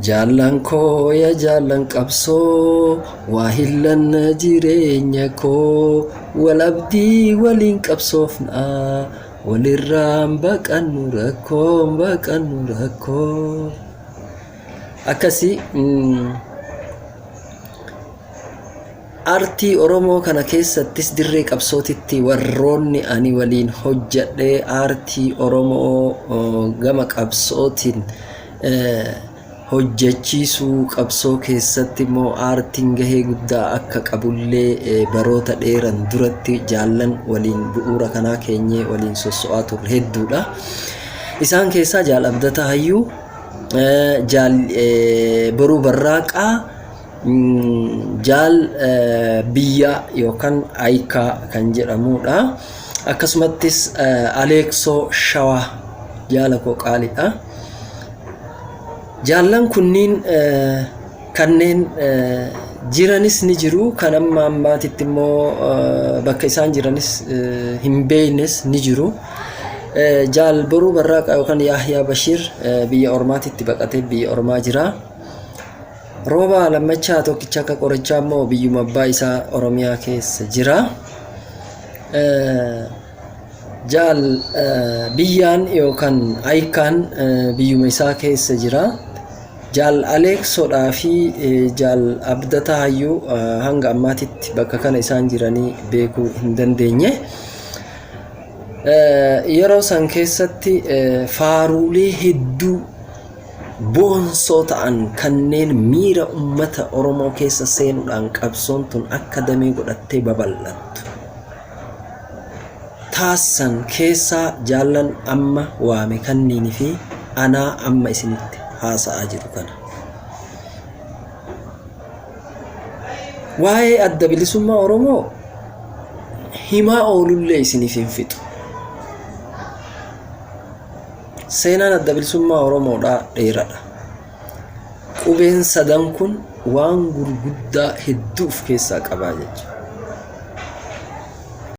Jaallan koo ya jaallan qabsoo waa hillanna jireenya koo wal abdii waliin qabsoofna walirraan baqannu rakkoon baqannu rakkoo. Akkasii Artii Oromoo kana keessattis dirree qabsootitti warroonni ani waliin hojjadhee aartii Oromoo gama qabsootiin hojjachiisuu qabsoo keessatti immoo aartiin gahee guddaa akka qabullee baroota dheeran duratti jaallan waliin bu'uura kanaa keenyee waliin sosso'aa turre hedduudha. Isaan keessaa Jaal Abdataa Hayyuu, Jaal Boruu Barraaqaa, Jaal Biyyaa yookaan Ayikaa kan jedhamudha. Akkasumattis Aleeksoo Shawaa jaala koo qaalidha. Jaallan kunniin kanneen jiranis ni jiru. Kan amma ammaatitti immoo bakka isaan jiranis hin beeknes ni jiru. Jaal Boruu Barraaqaa yookaan Yaahyaa Bashiir biyya ormaatitti baqatee biyya ormaa jira. Roobaa Lammachaa tokkicha akka qorichaa immoo biyyuma abbaa isaa Oromiyaa keessa jira. Jaal biyyaan yookaan Ayikaan biyyuma isaa keessa jira. Jaal Aleeksoodhaa fi Jaal Abdataa Hayyuu hanga ammaatitti bakka kana isaan jiranii beekuu hin dandeenye. Yeroo san keessatti faaruulee hedduu boonsoo ta'an kanneen miira ummata Oromoo keessa seenuudhaan qabsoon tun akka damee godhattee babal'attu taasisan keessaa jaallan amma waame kanniin fi anaa amma isinitti haasa'aa jiru kana. Waa'ee Adda Bilisummaa Oromoo himaa oolullee isiniif hin fixu. Seenaan Adda Bilisummaa Oromoodhaa dheeradha. Qubeen sadan kun waan gurguddaa hedduu of keessaa qabaa jechuudha.